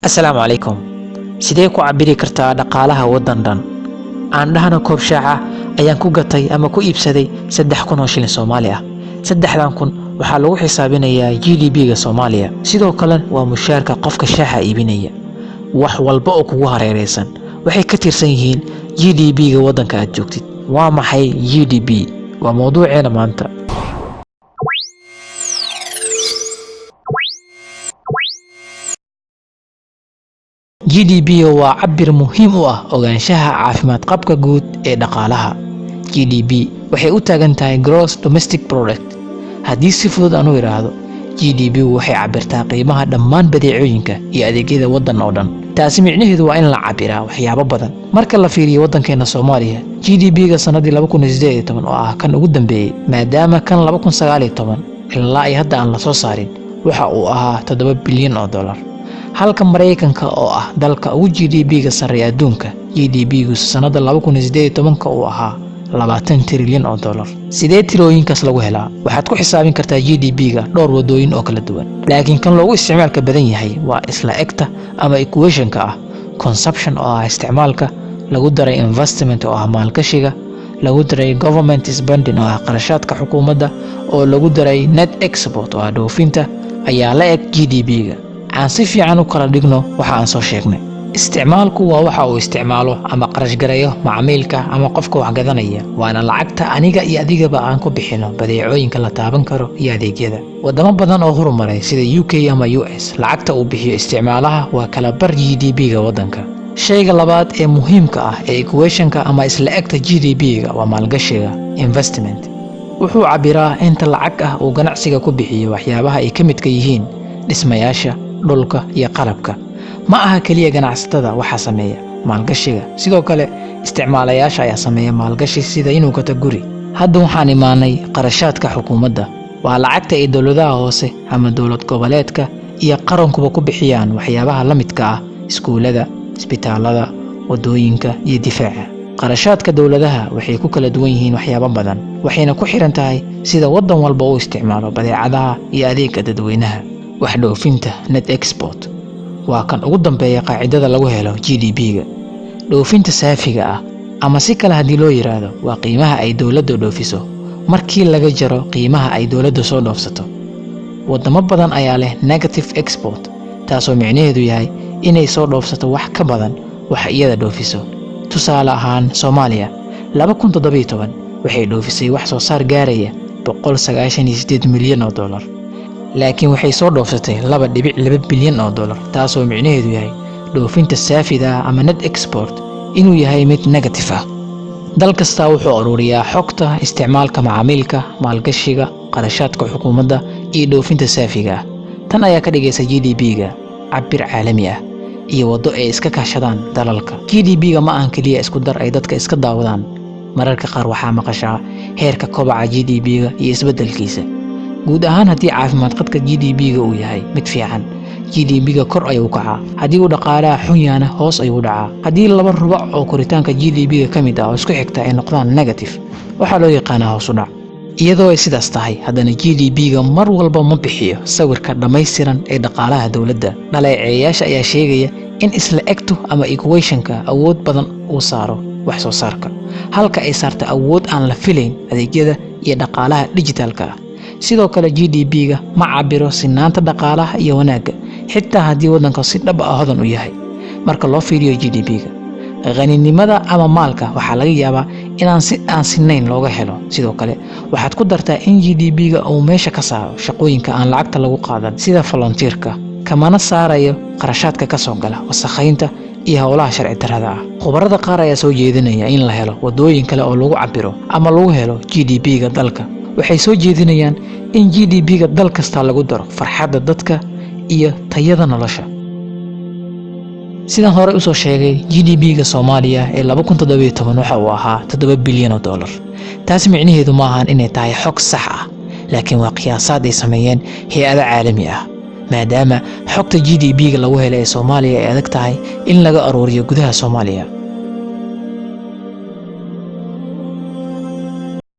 Asalaamu calaykum. Sidee ku cabiri kartaa dhaqaalaha waddan dhan? Aan dhahno koob shaax ah ayaan ku gatay ama ku iibsaday 3000 oo shilin Soomaali ah. 3000 waxaa lagu xisaabinayaa GDP-ga Soomaaliya. Sidoo kale waa mushaarka qofka shaaxa iibinaya. Wax walba oo kugu hareeraysan waxay ka tirsan yihiin GDP-ga waddanka aad joogtid. Waa maxay GDP? Waa mowduuceena maanta. GDP waa cabir muhiim u ah ogaanshaha caafimaad qabka guud ee dhaqaalaha. GDP waxay u taagan tahay Gross Domestic Product. Haddii si fudud aan u idhaahdo, GDP waxay cabirtaa qiimaha dhammaan badeecooyinka iyo adeegyada waddan oo dhan. Taasi micnaheedu waa in la cabiraa waxyaabo badan. Marka la fiiriyo waddankeena Soomaaliya, GDP-ga sanadii 2018 oo ah kan ugu dambeeyey, maadaama kan 2019 ilaa ay hadda aan la soo saarin, waxa uu ahaa 7 bilyan oo dollar. Halka Maraykanka oo ah dalka ugu GDP-ga sarreeya adduunka, GDP-gu sanada 2018 uu ahaa 20 trilyan oo dollar. Sidee tirooyinkaas lagu helaa? Waxaad ku xisaabin kartaa GDP-ga dhowr wadooyin oo kala duwan, laakiin kan loogu isticmaalka badan yahay waa isla egta ama equation-ka ah consumption oo ah isticmaalka, lagu daray investment oo ah maalgashiga, lagu daray government spending oo ah qarashaadka xukuumadda, oo lagu daray net export oo ah dhoofinta, ayaa la eg GDP-ga. Aan si fiican u kala dhigno waxa aan soo sheegnay. Isticmaalku waa waxa uu isticmaalo ama qarash gareeyo macmiilka ama qofka wax gadanaya, waana lacagta aniga iyo adigaba aan ku bixino badeecooyinka la taaban karo iyo adeegyada. Wadamo badan oo horumaray sida UK ama US, lacagta uu bixiyo isticmaalaha waa kala bar GDP-ga waddanka. Shayga labaad ee muhiimka ah ee equation-ka ama isla egta GDP-ga waa maalgashiga, investment. Wuxuu cabiraa inta lacag ah uu ganacsiga ku bixiyo waxyaabaha ay ka midka yihiin dhismayaasha, dhulka iyo qalabka. Ma aha keliya ganacsatada waxa sameeya maalgashiga, sidoo kale isticmaalayaasha ayaa sameeya maalgashi, sida inuu gato guri. Hadda waxaan imaanay qarashaadka xukuumadda. Waa lacagta ay dowladaha hoose ama dowlad goboleedka iyo qarankuba ku bixiyaan waxyaabaha la midka ah iskuulada, isbitaalada, wadooyinka iyo difaaca. Qarashaadka dowladaha waxay ku kala duwan yihiin waxyaabo badan, waxayna ku xiran tahay sida waddan walba u isticmaalo badeecadaha iyo adeegga dadweynaha. Wax dhoofinta, net export, waa kan ugu dambeeya qaacidada lagu helo GDP-ga. Dhoofinta saafiga ah, ama si kale haddii loo yiraahdo, waa qiimaha ay dowladdu dhoofiso markii laga jaro qiimaha ay dowladdu soo dhoofsato. Wadamo badan ayaa leh negative export, taasoo micnaheedu yahay inay soo dhoofsato wax ka badan waxa iyada dhoofiso. Tusaale ahaan, Soomaaliya 2017 waxay dhoofisay wax soo saar gaaraya 198 milyan oo dollar, laakiin waxay soo dhoofsatay 2.2 bilyan oo dollar, taasoo micnaheedu yahay dhoofinta saafida ah ama net export inuu yahay mid negative ah. Dal kastaa wuxuu aruuriyaa xogta isticmaalka macaamiilka, maalgashiga, qarashaadka xukuumadda iyo dhoofinta saafiga ah. Tan ayaa ka dhigaysa GDP-ga cabir caalami ah iyo waddo ay iska kaashadaan dalalka. GDP-ga ma ahan keliya isku dar ay dadka iska daawadaan. Mararka qaar waxaa maqashaa heerka kobaca GDP-ga iyo isbeddelkiisa. Guud ahaan, haddii caafimaad qadka GDP-ga uu yahay mid fiican, GDP-ga kor ayuu kacaa. Haddii uu dhaqaalaha xun yahana, hoos ayuu dhacaa. Haddii laba rubac oo koritaanka GDP-ga ka mid ah oo isku xigta ay noqdaan negative, waxaa loo yaqaanaa hoos u dhac. Iyadoo ay sidaas tahay, haddana GDP-ga mar walba ma bixiyo sawirka dhammaystiran ee dhaqaalaha dowladda. Dhaleeceeyaasha ayaa sheegaya in isla egtu ama equation-ka awood badan uu saaro wax soo saarka, halka ay saarta awood aan la filayn adeegyada iyo dhaqaalaha dijitaalka ah. Sidoo kale GDP-ga ma cabiro sinaanta dhaqaalaha iyo wanaagga, xitaa haddii waddanka si dhab ah hodan u yahay. Marka loo fiiriyo GDP-ga, haninimada ama maalka waxaa laga yaabaa inaan si aan sinayn looga helo. Sidoo kale waxaad ku dartaa in GDP-ga uu meesha ka saaro shaqooyinka aan lacagta lagu qaadan sida volunteer-ka, kamana saarayo qarashaadka ka soo gala wasakhaynta iyo howlaha sharci darrada ah. Khubarada qaar ayaa soo jeedinaya in la helo wadooyin kale oo lagu cabiro ama lagu helo GDP-ga dalka. Waxay soo jeedinayaan in GDP-ga dal kasta lagu daro farxadda dadka iyo tayada nolosha. Sidaan horey usoo sheegay, GDP-ga Soomaaliya ee 2017 waxa uu ahaa 7 bilyan oo dollar. Taas micnaheedu ma ahan inay tahay xog sax ah, laakiin waa qiyaasaad ay sameeyeen hay-ado caalami ah, maadaama xogta GDP-ga lagu helay ee Soomaaliya ay adag tahay in laga aruuriyo gudaha Soomaaliya.